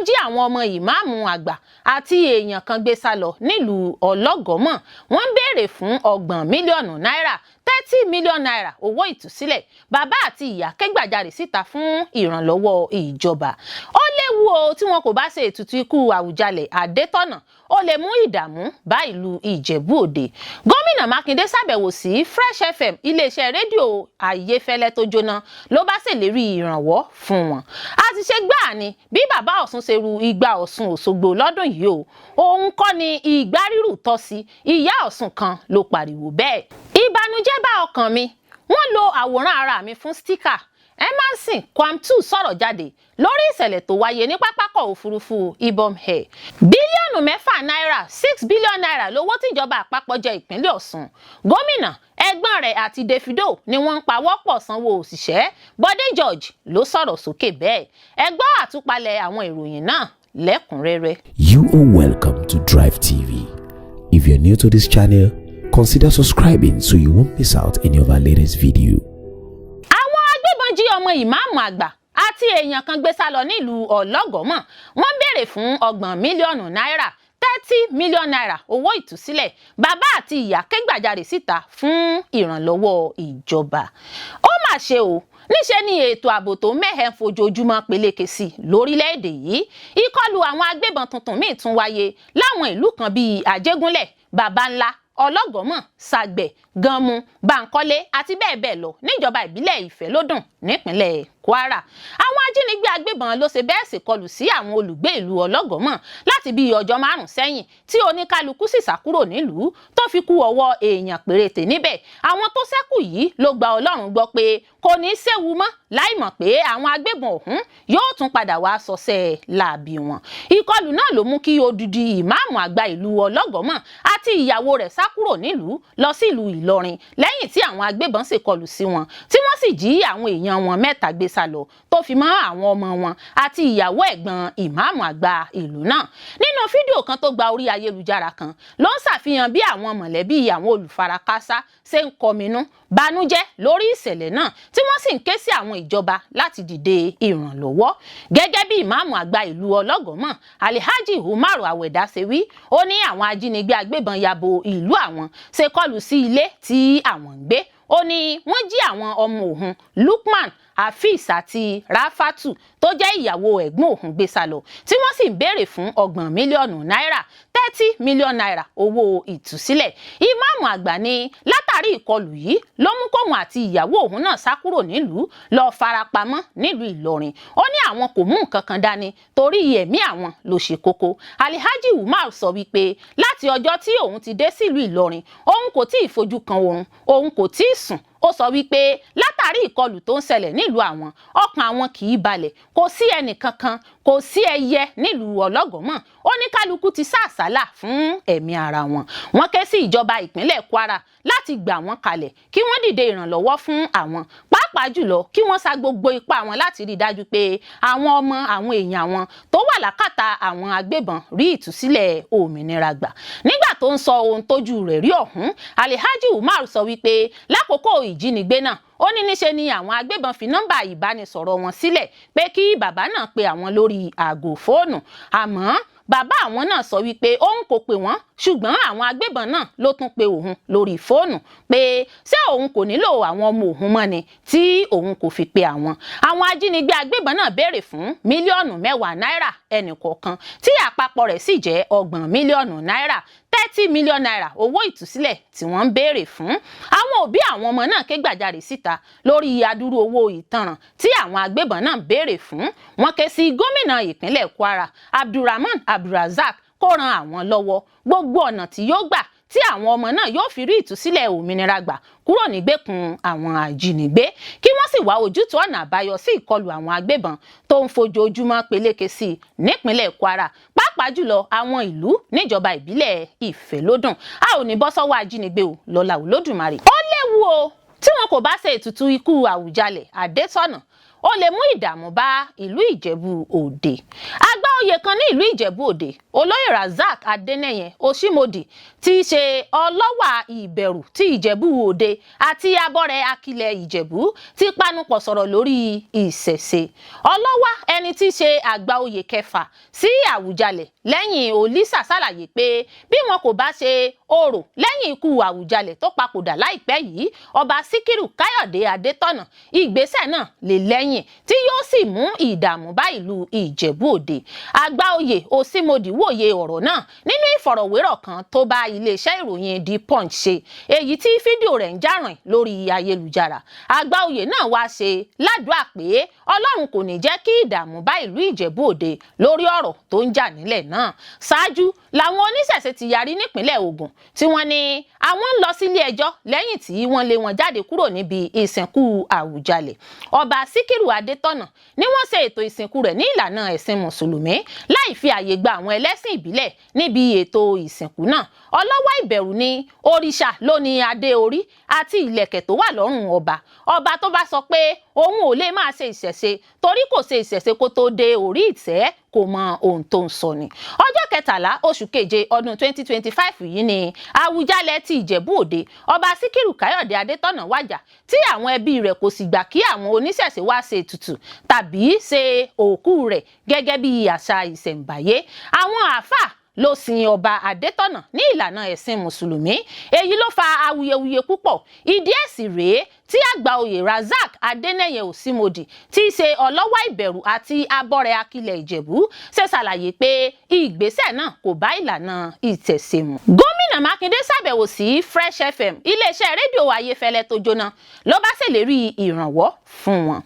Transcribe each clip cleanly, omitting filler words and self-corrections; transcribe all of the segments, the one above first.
jí àwọn ọmọ ìmáàmù àgbà àti èèyàn kan gbé sá lọ nílùú Ọlọ́gọ́mọ̀. Wọ́n ń béèrè fún 30 mílíọ̀nù náírà, ₦30 million, owó ìtúsílẹ̀. Bàbá àti ìyá kẹ́gbàjarè síta fún ìrànlọ́wọ́ ìjọba. Ó léwu o, tí wọn kò bá ṣe ètùtù ikú Àwùjalẹ̀ Adétọ̀nà, ó lè mú ìdààmú bá ìlú Ìjẹ̀bú Òde. Gómìnà Mákindé ṣàbẹ̀wò sí Fresh FM, iléeṣẹ́ rédíò Ayéfẹ́lẹ́ tó jóná, ló bá ṣèlérí ìrànwọ́ fún wọn. A ti ṣe gbáà ni bí bàbá Ọ̀ṣun ṣe ru igbá Ọ̀ṣun Òṣogbo lọ́dún yìí o. Òun kọ́ ni ìgbà rírù tọ́ sí, ìyá Ọ̀ṣun kan ló pariwo bẹ́ẹ̀. Ìbànújẹ́ bá ọkàn mi, wọ́n lo àwòrán ara mi fún sticker. Emmanson Kwamtu sọ̀rọ̀ jáde lórí ìṣẹ̀lẹ̀ tó wáyé ní pápákọ̀ òfurufú Ibom Air. Bílíọ̀nù 6 náírà, ₦6 billion, lówó tíjọba àpapọ̀ jẹ ìpínlẹ̀ Ọ̀ṣun. Gómìnà, ẹ̀gbọ́n rẹ̀ àti Davido ni wọ́n ń pawọ́pọ̀ sanwó òṣìṣẹ́. Bọ́dé George ló sọ̀rọ̀ sókè bẹ́ẹ̀. Ẹ gbọ́ àtúpalẹ̀ àwọn ìròyìn náà lẹ́kùnrẹ́rẹ́. You are welcome to Drive TV. If you're new to this channel, consider subscribing so you won't miss out any of our latest video. Àwọn agbébọn jí ọmọ ìmáàmù àgbà àti èèyàn kan gbé sá lọ nílùú Ọlọ́gọ́mọ̀. Wọ́n ń béèrè fún 30 mílíọ̀nù náírà, ₦30 million, owó ìtúsílẹ̀. Bàbá àti ìyá kẹ́gbàjarè síta fún ìrànlọ́wọ́ ìjọba. Ó mà ṣe o, níṣe ni ètò ààbò tó mẹ́hẹ̀ ń fojoojúmọ́ peléke sí lórílẹ̀‐èdè yìí. Ìkọlù àwọn agbébọn tuntun míì tún wáyé láwọn ìlú kan bíi Àjẹgúnlẹ̀, Baba Ńlá, Ọlọ́gọ́mọ̀, Sàgbẹ̀, Ganmu, Bankole àti bẹ́ẹ̀ bẹ́ẹ̀ lọ níjọba ìbílẹ̀ Ìfẹ́lódùn nípínlẹ̀ Kwara. Àwọn ajínigbé agbébọn ló ṣe bẹ́ẹ̀ ṣèkọlù sí àwọn olùgbé ìlú Ọlọ́gọ́mọ̀ láti bíi ọjọ́ 5 sẹ́yìn, tí oníkálukú sì sá kúrò nílùú tó fi kú ọwọ́ èèyàn péréte níbẹ̀. Àwọn tó ṣẹ́kù yìí ló gba Ọlọ́run gbọ́ pé kò ní í séwu mọ́, láìmọ̀ pé àwọn agbébọn ọ̀hún yóò tún padà wá sọsẹ́ láabi wọn. Ìkọlù náà ló mú kí odidi ìmáàmù àgbà ìlú Ọlọ́gọ́mọ̀ àti ìyàwó rẹ̀ sá kúrò nílùú lọ sí ìlú Ìlọrin lẹ́yìn tí àwọn agbébọn ṣèkọlù sí wọn, tí wọ́n sì jí àwọn èèyàn wọn mẹ́ta gbé sá lọ, tó fi mọ́ àwọn ọmọ wọn àti ìyàwó ẹ̀gbọ́n ìmáàmù àgbà ìlú náà. Nínú fídíò kan tó gba orí ayélujára kan ló ń ṣàfihàn bí àwọn mọ̀lẹ́bí àwọn olùfarakásá ṣe ń kọminú banújẹ́ lórí ìṣẹ̀lẹ̀ náà, tí wọ́n sì ń ké sí àwọn ìjọba láti dìde ìrànlọ́wọ́. Gẹ́gẹ́ bí ìmáàmù àgbà ìlú Ọlọ́gọ́mọ̀, Alhaji Umaru Awẹ̀dá, ṣe wí, ó ní àwọn ajínigbé agbébọn ya bo ìlú àwọn, ṣe kọlù sí ilé tí àwọn ń gbé. Ó ní wọ́n jí àwọn ọmọ òun, Lukman, Hafiz àti Rafatu, tó jẹ́ ìyàwó ẹ̀gbọ́n òun, gbé sá lọ, tí wọ́n sì ń béèrè fún 30 mílíọ̀nù náírà, ₦30 million, owó ìtúsílẹ̀. Ìmáàmù àgbà ní látàrí ìkọlù yìí ló mú kóun àti ìyàwó òun náà sá kúrò nílùú lọ farapamọ́ nílùú Ìlọrin. Ó ní àwọn kò mú nǹkan kan dání torí ẹ̀mí àwọn ló ṣe kókó. Alhaji Umar sọ wípé láti ọjọ́ tí òun ti dé sílùú Ìlọrin, òun kò tí ì fojú kan oorun, òun kò tí ì sùn. Ó sọ wípé látàrí ìkọlù tó ń ṣẹlẹ̀ nílùú àwọn, ọkàn àwọn kì í balẹ̀. Kò sí ẹnì kankan, kò sí ẹyẹ nílùú Ọlọ́gọ́mọ̀. Ó ní kálukú ti sá àsálà fún ẹ̀mí ara wọn. Wọ́n ké sí ìjọba ìpínlẹ̀ Kwara láti gbà wọ́n kalẹ̀, kí wọ́n dìde ìrànlọ́wọ́ fún àwọn, pàápàá jùlọ kí wọ́n sa gbogbo ipá wọn láti rí i dájú pé àwọn ọmọ àwọn èèyàn wọn tó wà lákàtà àwọn agbébọn rí ìtúsílẹ̀ òmìnira gbà. Nígbà tó ń sọ ohun tójú rẹ̀ rí ọ̀hún, Alhaji Umar sọ wípé lákòókò ìjínigbé náà, ó ní níṣe ni àwọn agbébọn fi nọ́mbà ìbánisọ̀rọ̀ wọn sílẹ̀ pé kí bàbá náà pe àwọn lórí aago fóònù. Àmọ́ bàbá àwọn náà sọ wípé òun kò pè wọ́n, ṣùgbọ́n àwọn agbébọn náà ló tún pe òun lórí fóònù pé ṣé òun kò nílò àwọn ọmọ òun mọ́ ni tí òun kò fi pe àwọn. Àwọn ajínigbé agbébọn náà béèrè fún mílíọ̀nù 10 náírà ẹnì kọ̀ọ̀kan, tí àpapọ̀ rẹ̀ sì jẹ́ 30 mílíọ̀nù náírà, ₦30 million, owó ìtúsílẹ̀ tí wọ́n ń béèrè fún. Àwọn òbí àwọn ọmọ náà ké gbàjarè síta lórí adúrú owó ìtanràn tí àwọn agbébọn náà ń béèrè fún. Wọ́n ké sí gómìnà ìpínlẹ̀ Kwara, Abdulrahman Abdulrazak, kó ran àwọn lọ́wọ́ gbogbo ọ̀nà tí yóò gbà tí àwọn ọmọ náà yóò fi rí ìtúsílẹ̀ òmìnira gbà kúrò nígbèkùn àwọn ajínigbé, kí wọ́n sì wá ojútùú ọ̀nà àbáyọ sí ìkọlù àwọn agbébọn tó ń fojoojúmọ́ peléke sí i nípínlẹ̀ Kwara, pàápàá jùlọ àwọn ìlú níjọba ìbílẹ̀ Ìfẹ́lódùn. A ò ní bọ́ sọ́wọ́ ajínigbé o lọ́lá Olódùmarè. Ó léwu o, tí wọn kò bá ṣe ètùtù ikú Àwùjalẹ̀ Adétọ̀nà, ó lè mú ìdààmú bá ìlú Ìjẹ̀bú Òde. Àgbà oyè Oyè kan ní ìlú Ìjẹ̀bú Òde, Olóyè Razak Adénẹ́yẹ Òṣìmọ́dì, tí í ṣe Ọlọ́wà Ìbẹ̀rù ti Ìjẹ̀bú Òde àti Abọ́rẹ̀ Akilẹ̀ Ìjẹ̀bú, ti panupọ̀ sọ̀rọ̀ lórí ìṣẹ̀ṣe. Ọlọ́wà, ẹni tí í ṣe àgbà oyè kẹfà sí Àwùjalẹ̀ lẹ́yìn Olísà, ṣàlàyé pé bí wọn kò bá ṣe orò lẹ́yìn ikú Àwùjalẹ̀ tó papòdà láìpẹ́ yìí, Ọba Síkírù Káyọ̀dé Adétọ̀nà, ìgbésẹ̀ náà lè lẹ́yìn tí yóò sì mú ìdààmú bá ìlú Ìjẹ̀bú Òde. Àgbà oyè Òsínmodì wòye ọ̀rọ̀ náà nínú ìfọ̀rọ̀wérọ̀ kan tó bá iléeṣẹ́ ìròyìn The Punch ṣe, èyí tí fídíò rẹ̀ ń járìn lórí ayélujára. Àgbà oyè náà wá ṣe ládùúà pé Ọlọ́run kò ní jẹ́ kí ìdààmú bá ìlú Ìjẹ̀bú Òde lórí ọ̀rọ̀ tó ń jà nílẹ̀ náà. Ṣáájú làwọn oníṣẹ̀ṣe ti yarí nípínlẹ̀ Ògùn, tí wọ́n ní àwọn ń lọ sílé ẹjọ́ lẹ́yìn tí wọ́n lé wọn jáde kúrò níbi ìsìnkú Àwùjalẹ̀. Ọba Síkírù Adétọ̀nà ni wọ́n ṣe ètò ìsìnkú rẹ̀ ní ìlànà ẹ̀sìn Mùsùlùmí, láì fi àyè gba àwọn ẹlẹ́sìn ìbílẹ̀ níbi ètò ìsìnkú náà. Ọlọ́wọ́ Ìbẹ̀rù ní òrìṣà ló ní adé orí àti ìlẹ̀kẹ̀ tó wà lọ́rùn ọba. Ọba tó bá sọ pé òun ò lè máa ṣe ìṣẹ̀ṣe torí kò ṣe ìṣẹ̀ṣe kó tó dé orí ìtẹ́, kò mọ ohun tó ń sọ ni. Ọjọ́ 13 oṣù keje ọdún 2025 yìí ni Àwùjalẹ̀ ti Ìjẹ̀bú Òde, Ọba Síkírù Káyọ̀dé Adétọ̀nà wàjà, tí àwọn ẹbí rẹ̀ kò sì gbà kí àwọn oníṣẹ̀ṣe wá ṣe ètùtù tàbí ṣe òkú rẹ̀ gẹ́gẹ́ bí àṣà ìṣẹ̀ǹbáyé. Àwọn àáfàá ló sin Ọba Adétọ̀nà ní ìlànà ẹ̀sìn Mùsùlùmí. Èyí ló fa awuyewuye púpọ̀. Ìdí ẹ̀sìn rèé tí àgbà oyè Razak Adénẹ́yẹ Òsínmọ́dì, tí í ṣe Ọlọ́wà Ìbẹ̀rù àti Abọ́rẹ̀ Akilẹ̀ Ìjẹ̀bú, ṣe ṣàlàyé pé ìgbésẹ̀ náà kò bá ìlànà ìtẹ̀sẹ̀ mu. Gómìnà Mákindé ṣàbẹ̀wò sí Fresh FM, iléeṣẹ́ rédíò Ayéfẹ́lẹ́ tó jóná, ló bá ṣèlérí ìrànwọ́ fún wọn.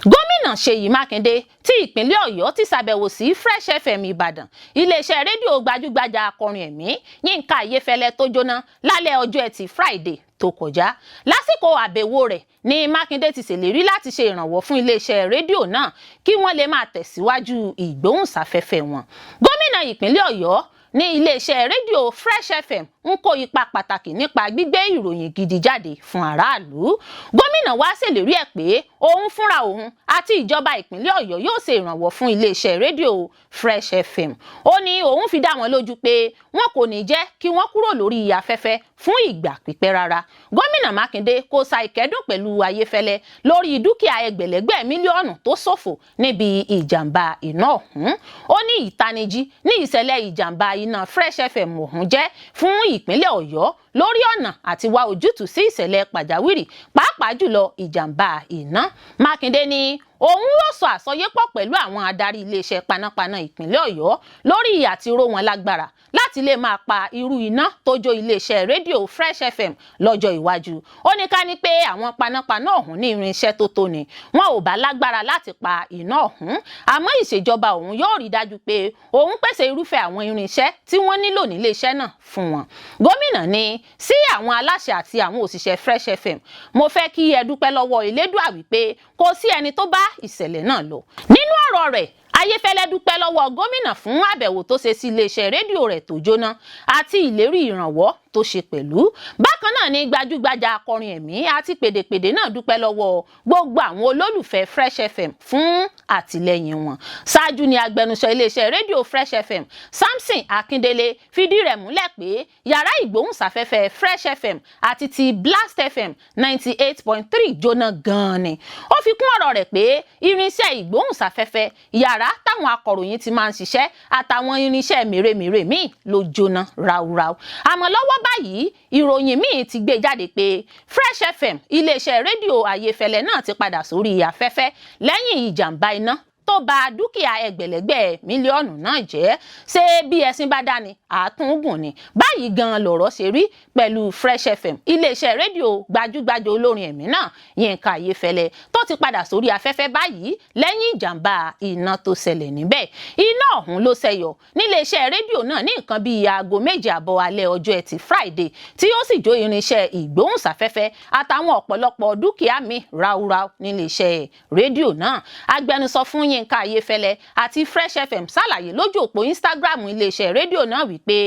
Gómìnà Ṣèyí Mákindé tí ìpínlẹ̀ Ọ̀yọ́ ti ṣàbẹ̀wò sí Fresh FM Ìbàdàn, iléeṣẹ́ rédíò gbajúgbajà akọrin ẹ̀mí Yínká Ayéfẹ́lẹ́ tó jóná lálẹ́ ọjọ́ Ẹtì Friday tó kọjá. Lásìkò àbẹ̀wò rẹ̀ ní Mákindé ti ṣèlérí láti ṣe ìrànwọ́ fún iléeṣẹ́ rédíò náà kí wọ́n lè máa tẹ̀síwájú ìgbóhùnsáfẹ́fẹ́ wọn. Gómìnà ìpínlẹ̀ Ọ̀yọ́ ní iléeṣẹ́ rédíò Fresh FM ń kó ipa pàtàkì nípa gbígbé ìròyìn gidi jáde fún aráàlú. Gómìnà wá ṣèlérí ẹ̀ pé òun fúnra òun àti ìjọba ìpínlẹ̀ Ọ̀yọ́ yóò ṣe ìrànwọ́ fún iléeṣẹ́ rédíò Fresh FM. Ó ní òun fi dá wọn lójú pé wọn kò ní jẹ́ kí wọ́n kúrò lórí afẹ́fẹ́ fún ìgbà pípẹ́ rárá. Gómìnà Mákindé kò ṣàìkẹ́dùn pẹ̀lú Ayéfẹ́lẹ́ lórí dúkìá ẹgbẹ̀lẹ́gbẹ̀ mílíọ̀nù tó ṣòfò níbi ìjàmbá iná ọ̀hún. Ó ní ìtanijí ní ìṣẹ̀lẹ̀ ìjàmbá iná Fresh FM ọ̀hún jẹ́ fún ìpínlẹ̀ Ọ̀yọ́ lórí ọ̀nà àti wá ojútùú sí ìṣẹ̀lẹ̀ pàjáwìrì, pàápàá jùlọ ìjàmbá iná. Mákindé ní òun yóò sọ àsọyépọ̀ pẹ̀lú àwọn adarí iléeṣẹ́ panápaná ìpínlẹ̀ Ọ̀yọ́ lórí àti ró wọn lágbára láti lè máa pa irú iná tó jó iléeṣẹ́ rédíò Fresh FM lọ́jọ́ iwájú. Ó ní ká ní pé àwọn panápaná ọ̀hún ní irinṣẹ́ tó tó ni, wọn ò bá lágbára láti pa iná ọ̀hún. Àmọ́ ìṣèjọba òun yóò rí dájú pé òun pèsè irúfẹ́ àwọn irinṣẹ́ tí wọ́n nílò níléeṣẹ́ náà fún wọn. Gómìnà ní sí àwọn aláṣẹ àti àwọn òṣìṣẹ́ Fresh FM, mo fẹ́ kí ẹ dúpẹ́ lọ́wọ́ Elédùà wípé kò sí ẹni tó bá ìṣẹ̀lẹ̀ náà lọ. Nínú ọ̀rọ̀ rẹ̀, Ayéfẹ́lẹ́ dúpẹ́ lọ́wọ́ gómìnà fún àbẹ̀wò tó ṣe sí iléeṣẹ́ rédíò rẹ̀ tó jóná àti ìlérí ìrànwọ́ tó ṣe pẹ̀lú. Bákan náà ni gbajúgbajà akọrin ẹ̀mí àti pèdèpèdè náà dúpẹ́ lọ́wọ́ gbogbo àwọn olólùfẹ́ Fresh FM fún àtìlẹ́yìn wọn. Ṣáájú ni agbẹnusọ iléeṣẹ́ rédíò Fresh FM, Samson Akindele, fìdí rẹ̀ múlẹ̀ pé yàrá ìgbóhùnsáfẹ́fẹ́ Fresh FM àti ti Blast FM 98.3 jóná gan-an ni. Ó fi kún ọ̀rọ̀ rẹ̀ pé irinṣẹ́ ìgbóhùnsáfẹ́fẹ́, yàrá táwọn akọ̀ròyìn ti máa ń ṣiṣẹ́ àtàwọn irinṣẹ́ mèremère míì ló jóná ráúráú. Àmọ́ lọ́wọ́ báyìí, ìròyìn míì ti gbé jáde pé Fresh FM, iléeṣẹ́ rédíò Ayéfẹ́lẹ́ náà, ti padà sórí afẹ́fẹ́ lẹ́yìn ìjàmbá iná tó bà dúkìá ẹgbẹ̀lẹ́gbẹ̀ mílíọ̀nù náà jẹ́. Ṣé bí ẹṣin bá dání, àtúngùn ni. Báyìí gan lọ̀rọ̀ ṣe rí pẹ̀lú Fresh FM, iléeṣẹ́ rédíò gbajúgbajà olórin ẹ̀mí náà Yínká Ayéfẹ́lẹ́, tó ti padà sórí afẹ́fẹ́ báyìí lẹ́yìn ìjàmbá iná tó ṣẹlẹ̀ níbẹ̀. Iná ọ̀hún ló ṣẹyọ níléeṣẹ́ rédíò náà ní nǹkan bíi aago 7:30 alẹ́ ọjọ́ Ẹtì Friday, tí ó sì jó irinṣẹ́ ìgbóhùnsáfẹ́fẹ́ àtàwọn ọ̀pọ̀lọpọ̀ dúkìá mi ráúráú níléeṣẹ́ rédíò náà. Agbẹnusọ fún Yínká Ayéfẹ́lẹ́ àti Fresh FM ṣàlàyé lójú òpó Instagram iléeṣẹ́ rédíò náà wípé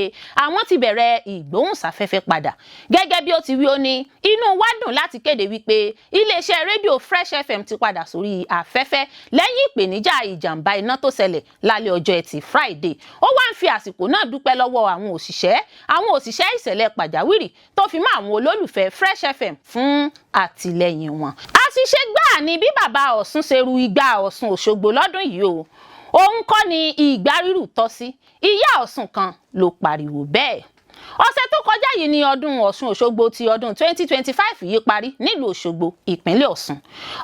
àwọn ti bẹ̀rẹ̀ ìgbóhùnsáfẹ́fẹ́ padà. Gẹ́gẹ́ bí ó ti wí, ó ní inú wa dùn láti kéde wípé iléeṣẹ́ rédíò Fresh FM ti padà sórí afẹ́fẹ́ lẹ́yìn ìpèníjà ìjàmbá iná tó ṣẹlẹ̀ lálẹ́ ọjọ́ Ẹtì Friday. Ó wá ń fi àsìkò náà dúpẹ́ lọ́wọ́ àwọn òṣìṣẹ́ ìṣẹ̀lẹ̀ pàjáwìrì tó fi mọ́ àwọn olólùfẹ́ Fresh FM fún àtìlẹ́yìn wọn. Àṣìṣe gbáà ni bí bàbá Ọ̀ṣun ṣe ru igbá Ọ̀ṣun Òṣogbo lọ́dún yìí o. Òun kọ́ ni ìgbà rírù tọ́ sí, ìyá Ọ̀ṣun kan ló pariwo bẹ́ẹ̀. Ọ̀sẹ̀ tó kọjá yìí ni ọdún Ọ̀ṣun Òṣogbo ti ọdún 2025 yìí parí nílùú Òṣogbo, ìpínlẹ̀ Ọ̀ṣun.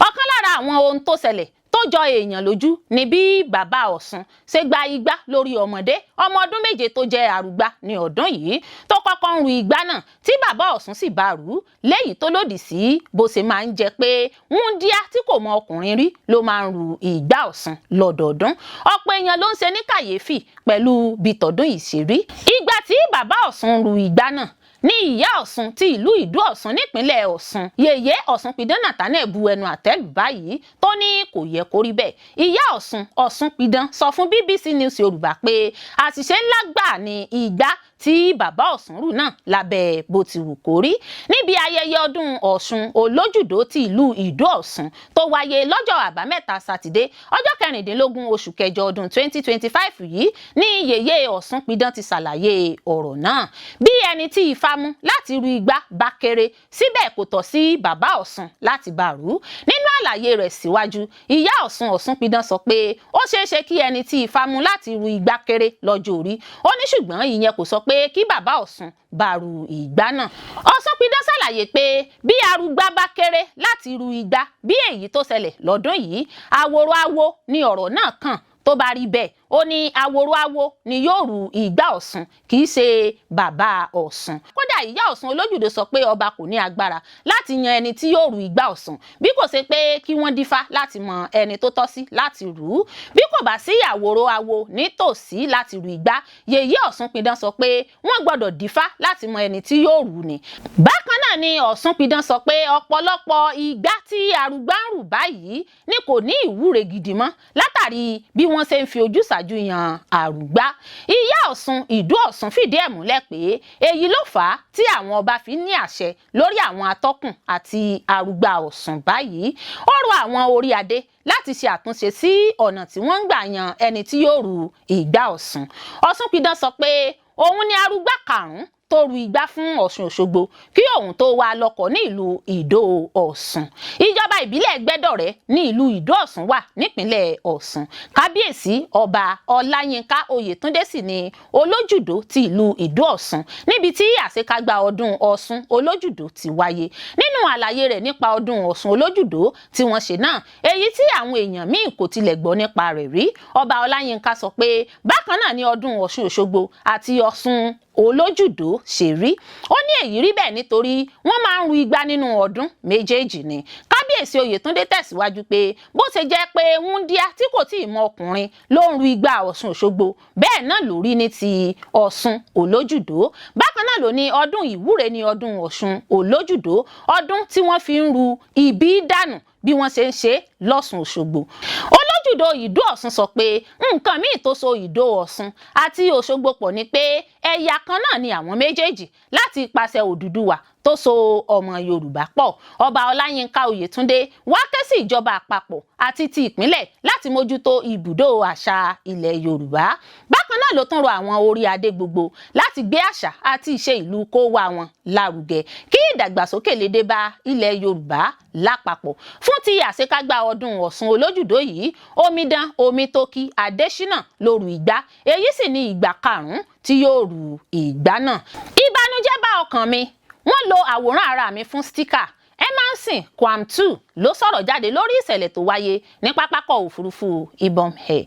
Ọ̀kan lára àwọn ohun tó ṣẹlẹ̀ tó jọ èèyàn lójú ni bí bàbá Ọ̀ṣun ṣe gba igbá lórí ọmọdé ọmọ ọdún 7 tó jẹ́ arúgbá ní ọdún yìí, tó kọ́kọ́ ń ru igbá náà tí bàbá Ọ̀ṣun sì bá rú léyìí, tó lòdì sí bó ṣe máa ń jẹ́ pé wúńdíá tí kò mọ ọkùnrin rí ló máa ń ru igbá Ọ̀ṣun lọ́dọọdún. Ọ̀pọ̀ èèyàn ló ń ṣe ní kàyéfì pẹ̀lú bí tọdún yìí ṣe rí. Ìgbà tí bàbá Ọ̀ṣun ru igbá náà ní ìyá Ọ̀ṣun ti ìlú Ìdó Ọ̀ṣun nípínlẹ̀ Ọ̀ṣun, Yèyé Ọ̀ṣun Pidán Nathaniel, bu ẹnu àtẹ́lù báyìí, tó ní kò yẹ kó rí bẹ́ẹ̀. Ìyá Ọ̀ṣun, Ọ̀ṣun Pidán, sọ fún BBC News Yorùbá pé àṣìṣe ńlá gbà ní ìgbà tí bàbá Ọ̀ṣun rù náà lábẹ́ bó ti wù kó rí. Níbi ayẹyẹ ọdún Ọ̀ṣun Olójúdó ti ìlú Ìdó Ọ̀ṣun tó wáyé lọ́jọ́ Àbámẹ́ta Sátidé, ọjọ́ 16 oṣù kẹjọ ọdún 2025 yìí ní Yèyé Ọ̀ṣun Pidán ti ṣàlàyé ọ̀rọ̀ náà. Bí ẹni tí ifá mú láti ru igbá bá kéré síbẹ̀, kò tọ́ sí bàbá Ọ̀ṣun láti bá rú. Nínú àlàyé rẹ̀ síwájú, ìyá Ọ̀ṣun, Ọ̀ṣun Pidán, sọ pé ó ṣeé ṣe kí ẹni tí ifá mú láti ru igbá kéré lọ́jọ́ orí. Ó ní ṣùgbọ́n ìyẹn kò sọ pé kí bàbá Ọ̀ṣun bá ru ìgbá náà. Ọ̀ṣun Pidán ṣàlàyé pé bí arúgbá bá kéré láti ru igbá bí èyí tó ṣẹlẹ̀ lọ́dún yìí, àwòrò awo ni ọ̀rọ̀ náà kàn. Tó bá rí bẹ́ẹ̀, ó ní àwòrò awo ni yóò ru ìgbà Ọ̀ṣun, kì í ṣe bàbá Ọ̀ṣun. Kódà, ìyá Ọ̀ṣun Olójúdó sọ pé ọba kò ní agbára láti yan ẹni tí yóò ru ìgbà Ọ̀ṣun, bí kò ṣe pé kí wọ́n dífá láti mọ ẹni tó tọ́ sí láti rú ú. Bí kò bá sí àwòrò awo nítòsí láti ru ìgbà, Yèyé Ọ̀ṣun Pidán sọ pé wọ́n gbọ́dọ̀ dífá láti mọ ẹni tí yóò rú ni. Bákan náà ni Ọ̀ṣun Pidán sọ pé ọ̀pọ̀lọpọ̀ ìgbà tí arúgbá ń rù báyìí ni kò ní ìwúre gidi mọ́, látàrí bí wọ́n ṣe ń fi ojúsàájú yan àrùgbá. Ìyá Ọ̀ṣun Ìdó Ọ̀ṣun fìdí ẹ̀ múlẹ̀ pé èyí ló fà á tí àwọn ọba fi ní àṣẹ lórí àwọn atọ́kùn àti arúgbá Ọ̀ṣun báyìí. Ó rọ àwọn orí adé láti ṣe àtúnṣe sí ọ̀nà tí wọ́n ń gbà yan ẹni tí yóò ru ìgbà Ọ̀ṣun. Ọ̀ṣun Pidán sọ pé òun ni arúgbá karùn-ún tó ru igbá fún Ọ̀ṣun Òṣogbo kí òun tó wá lọ́kọ ní ìlú Ìdó Ọ̀ṣun. Ìjọba ìbílẹ̀ Gbẹ́dọ̀rẹ́ ní ìlú Ìdó Ọ̀ṣun wà nípínlẹ̀ Ọ̀ṣun. Kábíyèsí Ọba Ọláyínká Oyètúndé sì ni Olójúdó ti ìlú Ìdó Ọ̀ṣun, níbi tí àṣekágbá ọdún Ọ̀ṣun Olójúdó ti wáyé. Nínú àlàyé rẹ̀ nípa ọdún Ọ̀ṣun Olójúdó tí wọ́n ṣe náà, èyí tí àwọn èèyàn míì kò tilẹ̀ gbọ́ nípa rẹ̀ rí, Ọba Ọláyínká sọ pé bákan náà ni ọdún Ọ̀ṣun Òṣogbo àti Ọ̀ṣun Olójúdó ṣe rí. Ó ní èyí rí bẹ́ẹ̀ nítorí wọ́n máa ń ru igbá nínú ọdún méjèèjì ni. Kábíyèsí Oyètúndé tẹ̀síwájú pé bó ṣe jẹ́ pé wúńdíá tí kò tí ì mọ ọkùnrin ló ń ru igbá Ọ̀ṣun Òṣogbo, bẹ́ẹ̀ náà ló rí ní ti Ọ̀ṣun Olójúdó. Bákan náà ló ní ọdún ìwúre ní ọdún Ọ̀ṣun Olójúdó, ọdún tí wọ́n fi ń ru ibi dànù bí wọ́n ṣe ń ṣe lọ́ṣun Òṣogbo. Olójúdó Ìdó Ọ̀ṣun sọ pé nǹkan míì tó so Ìdó Ọ̀ṣun àti Òṣogbo pọ̀ ni pé ẹ̀yà kan náà ni àwọn méjèèjì láti ipasẹ̀ Odùduwà tó so ọmọ Yorùbá pọ̀. Ọba Ọláyínká Oyètúndé wá ké sí ìjọba àpapọ̀ àti ti ìpínlẹ̀ láti mójútó ibùdó àṣà ilẹ̀ Yorùbá. Bákan náà ló tún rọ àwọn orí adé gbogbo láti gbé àṣà àti ìṣe ìlú kó wá wọn lárugẹ, kí ìdàgbàsókè lè dé bá ilẹ̀ Yorùbá lápapọ̀. Fún ti àṣekágbá ọdún Ọ̀ṣun Olójúdó yìí, Omidan Omitoki Adésínà ló ru ìgbà. Èyí sì ní ìgbà karùn-ún tí yóò ru ìgbà náà. "Ìbànújẹ́ bá ọkàn mi, wọ́n lo àwòrán ara mi fún sticker," Emmanson Kwamtu ló sọ̀rọ̀ jáde lórí ìṣẹ̀lẹ̀ tó wáyé ní pápákọ̀ òfurufú Ibom Air.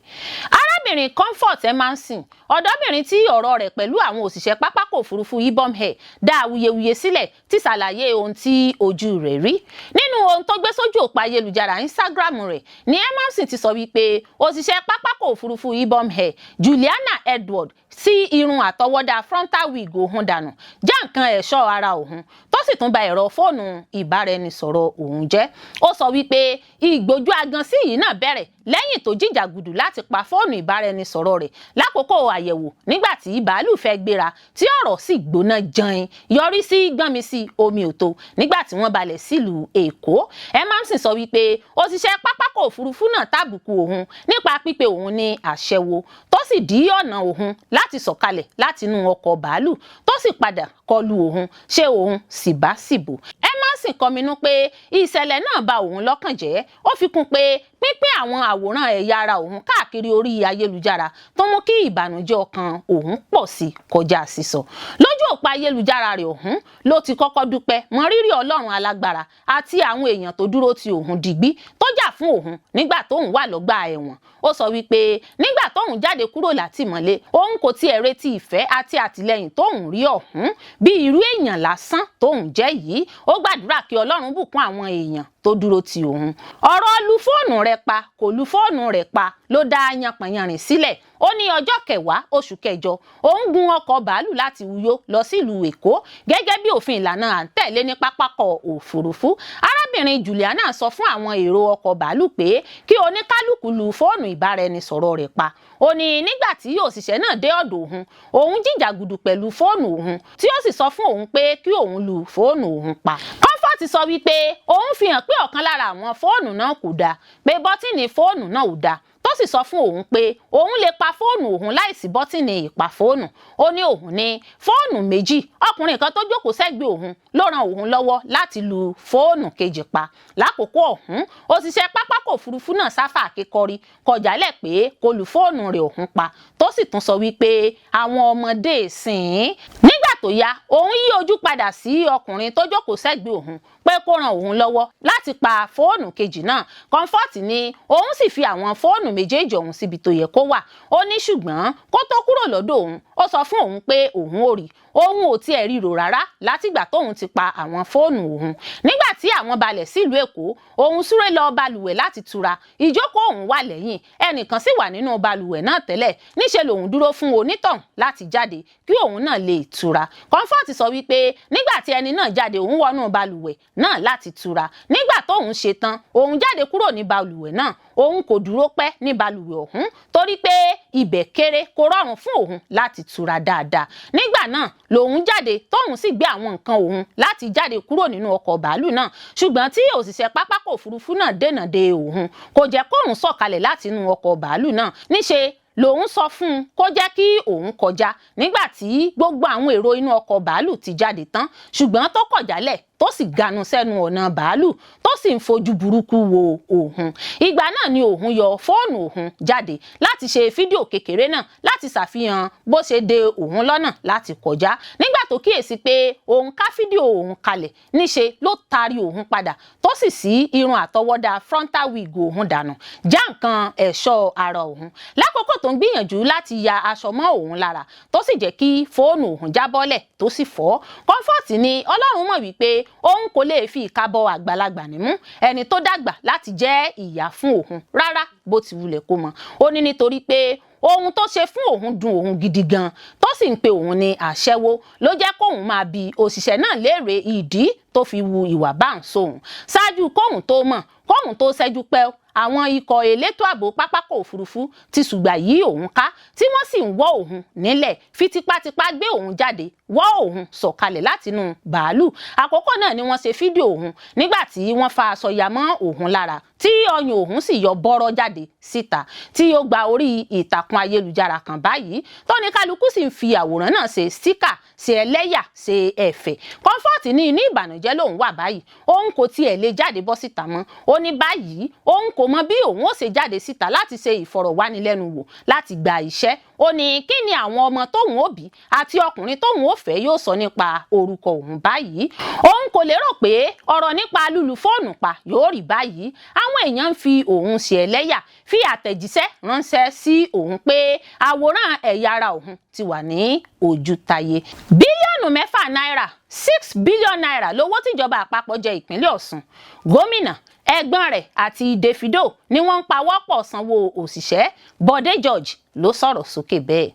Arábìnrin Comfort Emmanson, ọ̀dọ́bìnrin tí ọ̀rọ̀ rẹ̀ pẹ̀lú àwọn òṣìṣẹ́ pápákọ̀ òfurufú Ibom Air dá awuyewuye sílẹ̀, ti ṣàlàyé ohun tí ojú rẹ̀ rí. Nínú ohun tó gbé sójú òpó ayélujára Instagram rẹ̀ ní Emmanson ti sọ wípé òṣìṣẹ́ pápákọ̀ òfurufú Ibom Air, Juliana Edward, sí irun àtọwọ́dá frontal wig òun dànù, já nǹkan ẹ̀ṣọ́ ara òun tó tó sì tún ba ẹ̀rọ fóònù ìbáraẹnisọ̀rọ̀ òun jẹ́. Ó sọ wípé ìgbójú agan sí yìí náà bẹ̀rẹ̀ lẹ́yìn tó jìjàgùdù láti pa fóònù ìbáraẹnisọ̀rọ̀ rẹ̀ lákòókò àyẹ̀wò nígbà tí bàálù fẹ́ gbéra, tí ọ̀rọ̀ sì gbóná jọin yọrí sí gbọ́nmi sí omi òtó nígbà tí wọ́n balẹ̀ sílùú Èkó. Emmanson sọ wípé òṣìṣẹ́ pápákọ̀ òfurufú náà tàbùkù òun nípa pípe òun ní aṣẹ́wó, tó sì dí ọ̀nà òun láti sọ̀kalẹ̀ látinú ọkọ̀ bàálù, tó sì padà kọlu òun ṣé òun sì bá sì bò. Emmanson kọminú pé ìṣẹ̀lẹ̀ náà ba òun lọ́kàn jẹ́. Ó fi kún pé pínpín àwọn àwòrán ẹ̀yà ara òun káàkiri orí ayélujára tó mú kí ìbànújẹ́ ọkàn òun pọ̀ sí kọjá sísọ. Lójú òpó ayélujára rẹ̀ ọ̀hún ló ti kọ́kọ́ dúpẹ́ mọrírì Ọlọ́run alágbára àti àwọn èèyàn tó dúró ti òun digbí, tó jà fún òun nígbà tóun wà lọ́gbà ẹ̀wọ̀n. Ó sọ wípé nígbà tóun jáde kúrò látìmọ́lé, òun kò tiẹ̀ retí ìfẹ́ àti àtìlẹ́yìn tóun rí ọ̀hún bí irú èèyàn lásán tóun jẹ́ yìí. Ó gbàdúrà kí Ọlọ́run bùkún àwọn èèyàn tó dúró ti òun. Ọ̀rọ̀ lu fóònù rẹ̀ pa kò lu fóònù rẹ̀ pa ló dá yanpọ̀nyanrìn sílẹ̀. Ó ní ọjọ́ kẹwàá oṣù kẹjọ, òun gun ọkọ̀ bàálù láti Uyo lọ sílùú Èkó gẹ́gẹ́ bí òfin ìlànà à ń tẹ̀lé ní pápákọ̀ òfurufú. Arábìnrin Juliana sọ fún àwọn èrò ọkọ̀ bàálù pé kí oníkálukú lu fóònù ìbáraẹnisọ̀rọ̀ rẹ̀ pa. Ó ní nígbà tí òṣìṣẹ́ náà dé ọ̀dọ̀ òun, òun jìjàgùdù pẹ̀lú fóònù òun, tí ó sì sọ fún òun pé kí òun lu fóònù òun pa. Comfort sọ wípé òun fi hàn pé ọ̀kan lára àwọn fóònù náà kò dáa, pé bọ́tìnì fóònù náà ò dáa, tó sì sọ fún òun pé òun lè pa fóònù òun láìsí bọ́tìnì ìpa fóònù. Ó ní òun ní fóònù méjì. Ọkùnrin kan tó jókòó sẹ́gbẹ̀ẹ́ òun ló ran òun lọ́wọ́ láti lu fóònù kejì pa. Lákòókò ọ̀hún, òṣìṣẹ́ pápákọ̀ òfurufú náà sáfà kékọrí kọjálẹ̀ pé kó lu fóònù rẹ̀ òun pa, tó sì tún sọ wípé àwọn ọmọdé sìn. Nígbà tó yá, òun yí ojú padà sí ọkùnrin tó jókòó sẹ́gbẹ̀ẹ́ òun pé kó ran òun lọ́wọ́ láti pa fóònù kejì náà. Comfort ní òun sì fi àwọn fóònù méjèèjì ọ̀hún síbi tó yẹ kó wà. Ó ní ṣùgbọ́n kó tó kúrò lọ́dọ̀ òun, ó sọ fún òun pé òun ò rí òun ò tiẹ̀ ríro rárá látìgbà tóun ti pa àwọn fóònù òun. Nígbà tí àwọn balẹ̀ sílùú Èkó, òun súré lọ balùwẹ̀ láti tura. Ìjókòó òun wà lẹ́yìn, ẹnìkan sì wà nínú balùwẹ̀ náà tẹ́lẹ̀. Níṣe lòun dúró fún onítọ̀hún láti jáde kí òun náà lè tura. Comfort sọ wípé nígbà tí ẹni náà jáde, òun wọnú balùwẹ̀ náà láti tura. Nígbà tóun ṣe tán, òun jáde kúrò ní balùwẹ̀ náà. Òun kò dúró pẹ́ ní balùwẹ̀ ọ̀hún torí pé ibẹ̀ kéré, kò rọrùn fún òun láti tura dáadáa. Nígbà náà lòun jáde, tóun sì gbé àwọn nǹkan òun láti jáde kúrò nínú ọkọ̀ bàálù náà, ṣùgbọ́n tí òṣìṣẹ́ pápákọ̀ òfurufú náà dènà de òun, kò jẹ́ kóun sọ̀kalẹ̀ láti inú ọkọ̀ bàálù náà. Níṣe lòun sọ fún un kó jẹ́ kí òun kọjá nígbà tí gbogbo àwọn èrò inú ọkọ̀ bàálù ti jáde tán, ṣùgbọ́n tó kọ̀ jálẹ̀, tó sì ganu sẹ́nu ọ̀nà bàálù, tó sì ń fojú burúkú wo òun. Ìgbà náà ni òun yọ fóònù òun jáde láti ṣe fídíò kékeré náà láti ṣàfihàn bó ṣe de òun lọ́nà láti kọjá. Nígbà tó kíyèsí pé òun ká fídíò òun kalẹ̀, níṣe ló taari òun padà, tó sì sí irun àtọwọ́dá frontal wig òun dànù, já nǹkan ẹ̀ṣọ́ ara òun lákòókò tó ń gbìyànjú láti ya aṣọ mọ́ òun lára, tó sì jẹ́ kí fóònù òun jábọ́lẹ̀ tó sì fọ́. Comfort ní Ọlọ́run mọ̀ wípé òun kò lè fi ìka bọ àgbàlagbà nímú, ẹni tó dàgbà láti jẹ́ ìyá fún òun rárá, bó ti wulẹ̀ kó mọ̀. Ó ní nítorí pé ohun tó ṣe fún òun dùn òun gidi gan, tó sì ń pe òun ní aṣẹ́wó, ló jẹ́ kóun máa bi òṣìṣẹ́ náà léèrè ìdí tó fi wu ìwà bá ń sóhun. Ṣáájú kóun tó mọ̀, kóun tó ṣẹ́jú pẹ́, àwọn ikọ̀ elétò ààbò pápákọ̀ òfurufú ti ṣùgbà yí òun ká, tí wọ́n sì ń wọ́ òun nílẹ̀, fi tipátipá gbé òun jáde, wọ́ òun sọ̀kalẹ̀ látinú bàálù. Àkókò náà ni wọ́n ṣe fídíò òun nígbà tí wọ́n fa aṣọ ya mọ́ òun lára, tí ọyàn òun sì yọ bọ́rọ́ jáde síta, tí ó gba orí ìtàkùn ayélujára kan báyìí, tó ní kálukú sì ń fi àwòrán náà ṣe síkà, ṣe ẹlẹ́yà, ṣe ẹ̀fẹ̀. Comfort ní inú ìbànújẹ́ lòun wà báyìí. Òun kò tiẹ̀ lè jáde bọ́ síta mọ́. Ó ní báyìí òun kò mọ bí òun ó ṣe jáde síta láti ṣe ìfọ̀rọ̀wánilẹ́nuwò láti gba iṣẹ́. Ó ní kí ni àwọn ọmọ tóun ó bí àti ọkùnrin tóun ó fẹ́ yóò sọ nípa orúkọ òun báyìí? Òun kò lérò pé ọ̀rọ̀ nípa lúlu fóònù pa yóò rí báyìí. Àwọn èèyàn ń fi òun ṣe ẹlẹ́yà, fi àtẹ̀jíṣẹ́ ránṣẹ́ sí òun pé àwòrán ẹ̀yà ara òun ti wà ní ojútayé. 6 bílíọ̀nù náírà, ₦6 billion lówó tíjọba àpapọ̀ jẹ ìpínlẹ̀ Ọ̀ṣun. Gómìnà, ẹ̀gbọ́n rẹ̀ àti Davido ni wọ́n ń pawọ́pọ̀ sanwó òṣìṣẹ́. Bọ́dé George ló sọ̀rọ̀ sókè bẹ́ẹ̀.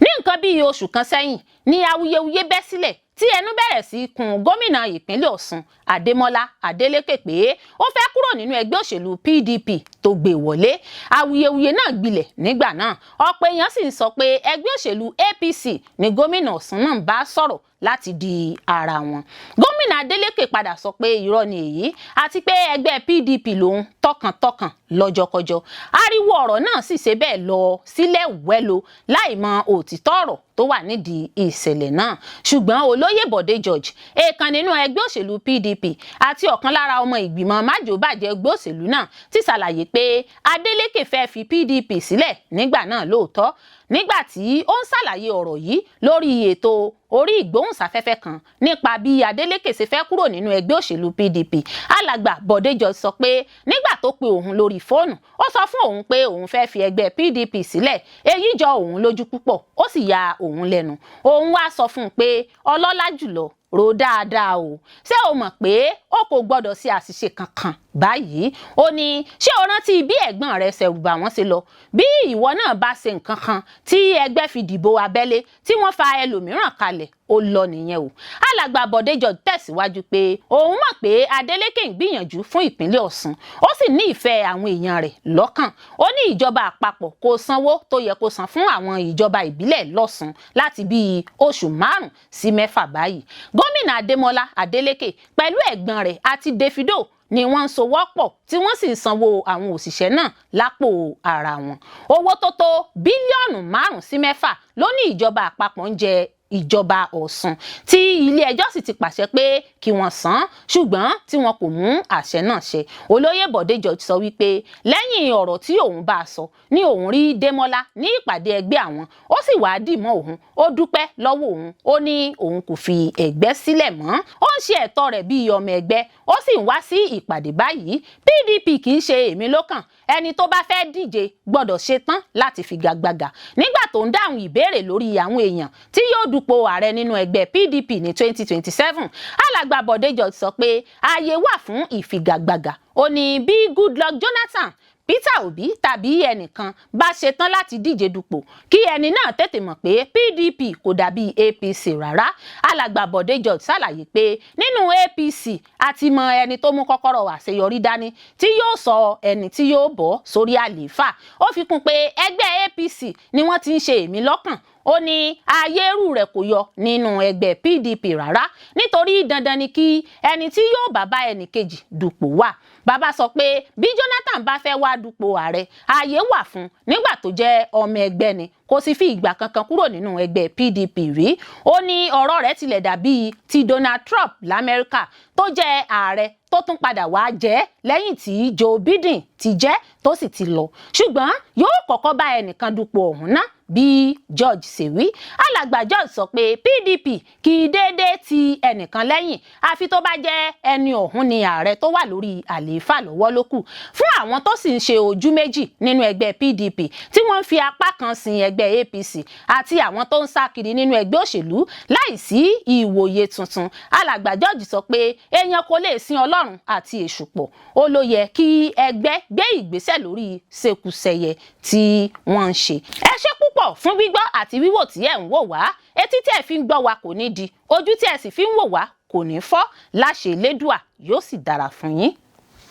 Ní nǹkan bíi oṣù kan sẹ́yìn ní awuyewuye bẹ́ sílẹ̀. Tí ẹnu bẹ̀rẹ̀ sí kun gómìnà ìpínlẹ̀ Ọ̀ṣun Adémọ́lá Adélékè pé ó fẹ́ kúrò nínú ẹgbẹ́ òṣèlú PDP tó gbé wọlé. Awuyewuye náà gbilẹ̀ nígbà náà. Ọ̀pọ̀ èèyàn sì ń sọ pé ẹgbẹ́ òṣèlú APC ni gómìnà Ọ̀ṣun náà bá sọ̀rọ̀ láti di ara wọn. Gómìnà Adeleke padà sọ pé irọ́ ni èyí, àti pé ẹgbẹ́ PDP lòun tọkàntọkàn lọ́jọ́kọjọ́. Ariwo ọ̀rọ̀ náà sì ṣe bẹ́ẹ̀ lọ sílẹ̀ wẹ́lo láì mọ òtítọ́ ọ̀rọ̀ tó wà nídìí ìṣẹ̀lẹ̀ náà. Ṣùgbọ́n olóyè Bọ̀dé George, èèkàn nínú ẹgbẹ́ òṣèlú PDP àti ọ̀kan lára ọmọ ìgbìmọ̀ májòbàjẹ́ ẹgbẹ́ òṣèlú náà, ti ṣàlàyé pé Adeleke fẹ́ fi PDP sílẹ̀ nígbà náà lóòótọ́. Nígbà tí ó ń ṣàlàyé ọ̀rọ̀ yìí lórí ètò orí ìgbóhùnsáfẹ́fẹ́ kan nípa bí Adeleke ṣe fẹ́ kúrò nínú ẹgbẹ́ òṣèlú PDP, alàgbà Bọ̀dé George sọ pé nígbà tó pe òun lórí fóònù, ó sọ fún òun pé òun fẹ́ fi ẹgbẹ́ PDP sílẹ̀. Èyí jọ òun lójú púpọ̀, ó sì ya òun lẹ́nu. Òun wá sọ fún un pé, "Ọlọ́lá jùlọ, rò dáadáa o. Ṣé o mọ̀ pé o kò gbọ́dọ̀ ṣe àṣìṣe kankan báyìí?" Ó ní, "Ṣé o rántí bí ẹ̀gbọ́n rẹ ṣẹ̀rùbà wọ́n ṣe lọ? Bí ìwọ náà bá ṣe nǹkan kan tí ẹgbẹ́ fi dìbò abẹ́lé tí wọ́n fa ẹlòmíràn kalẹ̀, ó lọ nìyẹn o." Alàgbà Bọ̀dé George tẹ̀síwájú pé òun mọ̀ pé Adeleke ń gbìyànjú fún ìpínlẹ̀ Ọ̀ṣun, ó sì ní ìfẹ́ àwọn èèyàn rẹ̀ lọ́kàn. Ó ní ìjọba àpapọ̀ kò sanwó tó yẹ kó san fún àwọn ìjọba ìbílẹ̀ lọ́ṣun láti bíi oṣù 5 sí 6 báyìí. Gómìnà Adémọlá Adeleke pẹ̀lú ẹ̀gbọ́n rẹ̀ àti Davido ni wọ́n ń sowọ́pọ̀ tí wọ́n sì ń sanwó àwọn òṣìṣẹ́ náà lápò ara wọn. Owó tó tó bílíọ̀nù 5 sí 6 ló ní ìjọba àpapọ̀ ń jẹ ìjọba Ọ̀ṣun, tí ilé ẹjọ́ sì ti pàṣẹ pé kí wọ́n san, ṣùgbọ́n tí wọn kò mú àṣẹ náà ṣẹ. Olóyè Bọ̀dé George sọ wípé lẹ́yìn ọ̀rọ̀ tí òun bá a sọ ní òun rí Démọ́lá ní ìpàdé ẹgbẹ́ àwọn, ó sì wáá dì mọ́ òun, ó dúpẹ́ lọ́wọ́ òun. Ó ní òun kò fi ẹgbẹ́ sílẹ̀ mọ́, ó ń ṣe ẹ̀tọ́ rẹ̀ bíi ọmọ ẹgbẹ́, ó sì ń wá sí ìpàdé báyìí. PDP kì í ṣe èmi lókàn. Ẹni tó bá fẹ́ díje gbọ́dọ̀ ṣe tán láti figagbága. Nígbà tó ń dáhùn ìbéèrè lórí àwọn èèyàn tí yóò dupò ààrẹ nínú ẹgbẹ́ PDP ní 2027, alàgbà Bọ̀dé George sọ pé ààyè wà fún ìfigagbága. Ó ní bí Goodluck Jonathan, Peter Obi tàbí ẹnìkan bá ṣetán láti díje dupò, kí ẹni náà tètè mọ̀ pé PDP kò dàbí APC rárá. Alàgbà Bọ̀dé George ṣàlàyé pé nínú APC, a ti mọ ẹni tó mú kọ́kọ́rọ́ àṣeyọrí dání tí yóò sọ ẹni tí yóò bọ́ sórí àlééfà. Ó fi kún pé ẹgbẹ́ APC ni wọ́n ti ń ṣe èmi lọ́kàn. Ó ní ayérú rẹ̀ kò yọ nínú ẹgbẹ́ PDP rárá, nítorí dandan ni kí ẹni tí yóò bá bá ẹnì kejì dupò wà. Bàbá sọ pé bí Jonathan bá fẹ́ wá dupò ààrẹ, ààyè wà fún nígbà tó jẹ́ ọmọ ẹgbẹ́ ni, kò sì fi ìgbà kankan kúrò nínú ẹgbẹ́ PDP rí. Ó ní ọ̀rọ̀ rẹ̀ tilẹ̀ dàbí ti Donald Trump lamẹ́ríkà, tó jẹ́ ààrẹ tó tún padà wá jẹ́ lẹ́yìn tí Joe Biden ti jẹ́ tó sì ti lọ, ṣùgbọ́n yóò kọ́kọ́ bá ẹnìkan dupò ọ̀hún ná. Bí George ṣe wí, alàgbà George sọ pé PDP kì í déédéé ti ẹnìkan lẹ́yìn, àfi tó bá jẹ́ ẹni ọ̀hún ni ààrẹ tó wà lórí àlééfà lọ́wọ́ ló kù. Fún àwọn tó sì ń ṣe ojú méjì nínú ẹgbẹ́ PDP, tí wọ́n ń fi apá kan sin ẹgbẹ́ APC, àti àwọn tó ń sá kiri nínú ẹgbẹ́ òṣèlú láìsí ìwòye tuntun, alàgbà George sọ pé èèyàn kò lè sin Ọlọ́run àti èṣù pọ̀. Ó ló yẹ kí ẹgbẹ́ gbé ìgbésẹ̀ lórí ṣekúṣẹyẹ tí wọ́n ń ṣe. Ẹ ṣé púpọ̀ fún gbígbọ́ àti wíwò tí ẹ̀ ń wò wá. Etí tí ẹ fi ń gbọ́ wa kò ní di, ojú tí ẹ sì fi ń wò wá kò ní fọ́ láṣẹ Elédùà. Yóò sì dára fún yín.